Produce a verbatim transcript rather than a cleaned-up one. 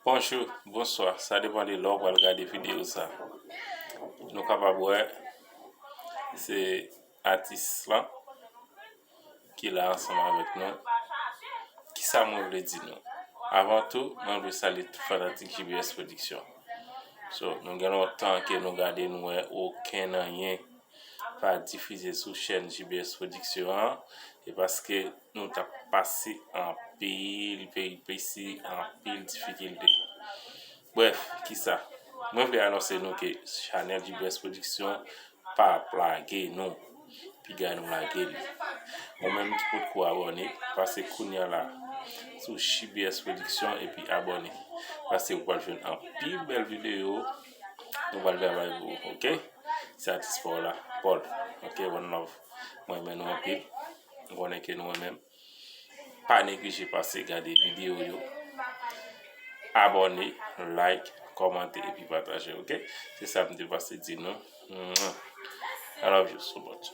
Bonjou, bonswa, sa depann de lè w pral gade videyo sa. Nou kapab wè se atis lan ki la ansanm avèk nou. Kisa mwen vle di nou? Avan tou, mwen vle salye tout fanatik J B S Production. So, nou gen lontan ke nou gade, nou wè okenn anyen pa difize sou chèn J B S Production an, e paske nou t ap pase anpil peripesi, anpil difikilte. Brèf, kisa? Mwen vle anonse nou ke chanèl J B S Production pa ap lage nou. Piga nou lage li. Ou menm ki potko abòne, pase kounya la sou J B S Production epi abòne. Paske ou pral jwenn anpil bèl videyo. Nou pral travay pou ou, oke? Se atis pa w la, Paul. Oke, one love. Mwen renmen nou anpil. M konnen ke nou renmen m. Pa neglije pase gade videyo yo. Abòne, like, kòmante epi pataje, oke? Se sa m te pase di nou. Mwah. I love you so much.